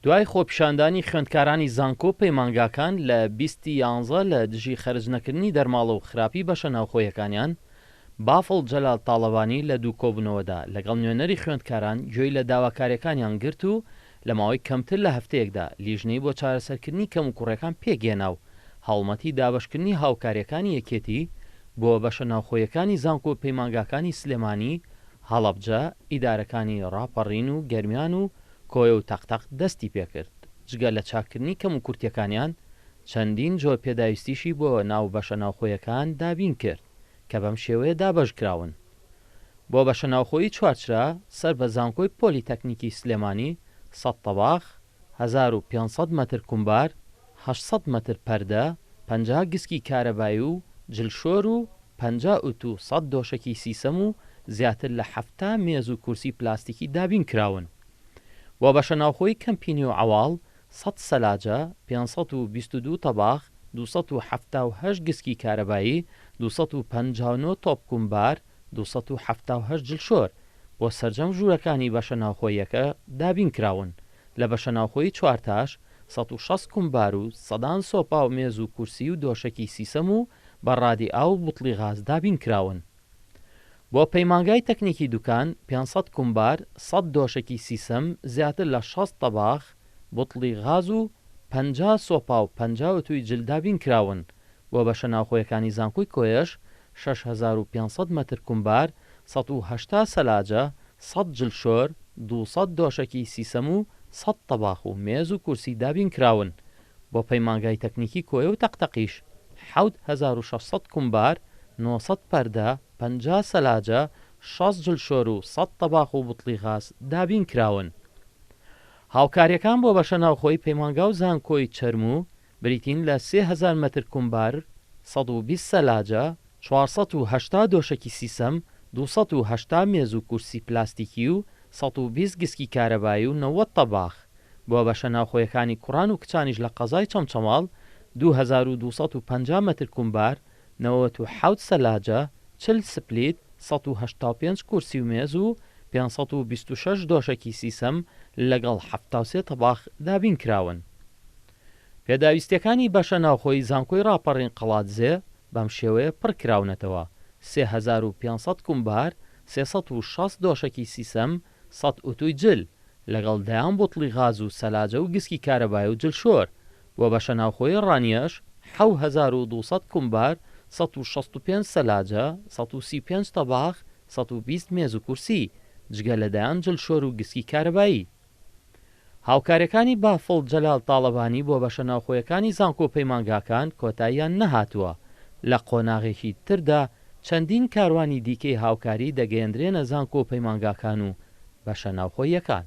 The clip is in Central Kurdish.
دوای خۆپیشاندانی خوێندکارانی زانکۆ و پەیمانگاکان لە 20 ی یانزە لە دژی خەرجنەکردنی دەرماڵە و خراپی بەشە ناوخۆیەکانیان، بافڵ جەلال تاڵەبانی لە دوو کۆبوونەوەدا لەگەڵ نوێنەری خوێندکاران گوێی لە داواکاریەکانیان گرت و لە ماوەی کەمتر لە هەفتەیەکدا لیژنەی بۆ چارەسەرکردنی کەموکوڕیەکان پێکهێنا و هەڵمەتی دابەشکردنی هاوکاریەکانی یەکێتی بۆ بەشە ناوخۆیەکانی زانکۆ و پەیمانگاکانی سلێمانی، هەڵەبجە، ئیدارەکانی ڕاپەڕین و گەرمیان و کۆیە و تەقتەق دەستی پێکرد، جگە لە چاککردنی کەموکورتیەکانیان، چەندین جۆر پێداویستیشی بۆ ناو بەشە ناوخۆیەکان دابین کرد کە بەم شێوەیە دابەشکراون. بۆ بەشە ناوخۆیی چوارچرا سەر بە زانکۆی پۆلیتەکنیکی سلێمانی سەد تەباخ، 1500 مەتر کومبار، 800 مەتر پەردە، 50 گسکی کارەبایی و جلشۆر و 50 ئوتو 100 دۆشەکی سیسەم و زیاتر لە 70 مێز و کورسی پلاستیکی دابین کراون. بۆ بەشە ناوخۆیی کەمپینی و عەواڵ 100 سەلاجە، 522 تەباخ، 278 گسکی کارەبایی، 259 تۆپ کومبار، 278 جلشۆر بۆ سەرجەم ژوورەکانی بەشە ناوخۆییەکە دابین کراون. لە بەشە ناوخۆیی چوارتاش 160 کومبار و سەدان سۆپا و مێز و کورسی و دۆشەکی سیسەم و بەڕادی ئاو و بوتڵی غاز دابین کراون. بۆ پەیمانگای تەکنیکی دوکان 500 کومبار، 100 دۆشەکی سیسەم، زیاتر لە 60 تەباخ، بوتڵی غاز و 50 سۆپا و 50 ئوتوی جل دابین کراون. بۆ بەشە ناوخۆیەکانی زانکۆی کۆیەش 6500 مەتر کومبار، 180 سەلاجە، 100 جلشۆر، 200 دۆشەکی سیسەم و 100 تەباخ و مێز و کورسی دابین کراون. بۆ پەیمانگای تەکنیکی کۆیە و تەقتەقیش 7600 کومبار، 900 پەردە، 50 سەلاجە، 60 جلشۆر و 100 تەباخ و بوتڵی غاز دابین کراون. هاوکاریەکان بۆ بەشە ناوخۆی پەیمانگا و زانکۆی چەرموو بریتین لە 3000 مەتر کومبار، 120 سەلاجە، 480 دۆشەکی سیسەم، 280 مێز و کورسی پلاستیکی و 120 گسکی کارەبایی و 90 تەباخ. بۆ بەشە ناوخۆیەکانی کوڕان و کچانیش لە قەزای چەمچەماڵ 2250 مەتر کومبار، 97 سەلاجە، 40 سپلیت، 185 کورسی و مێز و 526 دۆشەکی سیسەم لەگەڵ 73 تەباخ دابین کراون. پێداویستیەکانی بەشە ناوخۆیی زانکۆی ڕاپەڕین قەڵادزێ بەم شێوەیە پڕ کراونەتەوە، 3500 کومبار، 360 دۆشەکی سیسەم، 100 ئوتوی جل، لەگەڵ دەیان بوتڵی غاز و سەلاجە و گسکی کارەبای و جلشۆر. بۆ بەشە ناوخۆیی ڕانیەش 7200 کومبار، 165 سەلاجە، 135 تەباخ، 120 مێز و کورسی، جگە لە دەیان جلشۆر و گسکی کارەبایی. هاوکاریەکانی بافڵ جەلال تاڵەبانی بۆ بەشە ناوخۆیەکانی زانکۆ و پەیمانگاکان کۆتاییان نەهاتووە، لە قۆناغێکی تردا چەندین کاروانی دیکەی هاوکاری دەگەیەندرێنە زانکۆ و پەیمانگاکان و بەشە ناوخۆییەکان.